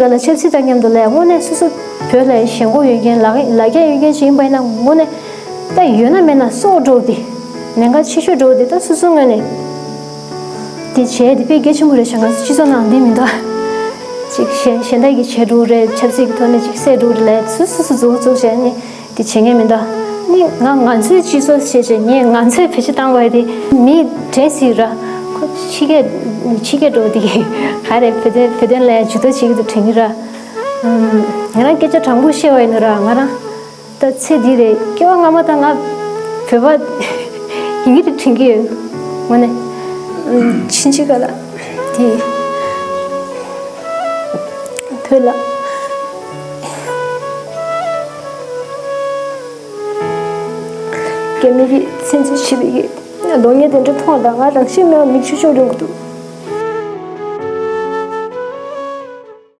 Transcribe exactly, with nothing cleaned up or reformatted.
ག་ལ་ཆབ་སྲིད་དང་མཉམ་དུ་ལས་དངོས་གནས་སོ་སོ་བོད་ལ་ཞེན་ཁོག་ཡོད་མཁན་ལ་ལ་རྒྱ་ཡོད་མཁན་ཞིག་ཡིན་པ་ཡིན་ན་དངོས་གནས་ད་ཡོད་ན་མེད་ན་སྲོག་འགྲོ་འདི་ལན་ཁ་ཆེ་ཤོས་འགྲོ་འདི་ད་སོ་སོ་ངོས་ནས་འདི་བྱས་འདི་དཔེ་གལ་ཆེན་པོ་རེད་ཤག་ང་ཚོ་སྤྱི་ཚོགས་ནང་འདི་མི་འདུག་ཅིག་གཞན་གཞན་དག་གིས་བྱས་འགྲོ་རེད། ཆབ་སྲིད་ཀྱི་ཐོག་ནས་ཅིག་བསད་འགྲོ་རེད་ལས་སོ་སོ་སོ་འཛུགས་འཛུགས་བྱས་ནས་འདི་བྱེད་མཁན་མི་འདུག་ནི་ང་ང་ཚོའི་སྤྱི་ཚོགས་བྱས་བྱས་ངས་ང་ཚོའི་བེད་སྤྱོད་བཏང་བ་དེ་མི་དྲན་སྲིད་ར། ཁོ་ཕྱི་རྒྱལ་ཕྱི་རྒྱལ་འགྲོ་དེ་ག་རེ་བོད་དོན་བོད་དོན་ལ་ཇུས་གཏོགས་བྱེད་ཀྱི་འདུག་དྲན་གྱི་ར། ང་རང་སྐད་ཆ་དྲང་པོ་བཤད་པ་ཡིན་ན་ར་ང་རང་ད་ཚེ་འདི་རེད་སྐྱེ་བ་སྔ་མ་དང་ང་བོད་པ་ཡིན་གྱི་རེད་དྲན་གྱི་ཡོད། ངོ་ནས་ཕྱིན་ཅི་ག་ལ་དེ་བོད་ལ། རྒྱ་མི་གིས་བཙན་འཛུལ་བྱས་པའི་གི་གདོང་བརྙན་དེ་འདྲ་མཐོང་དང་ང་རང་ཤི་མེད་པ་མིག་ཆུ་ཤོར་ཡོང་གི་འདུག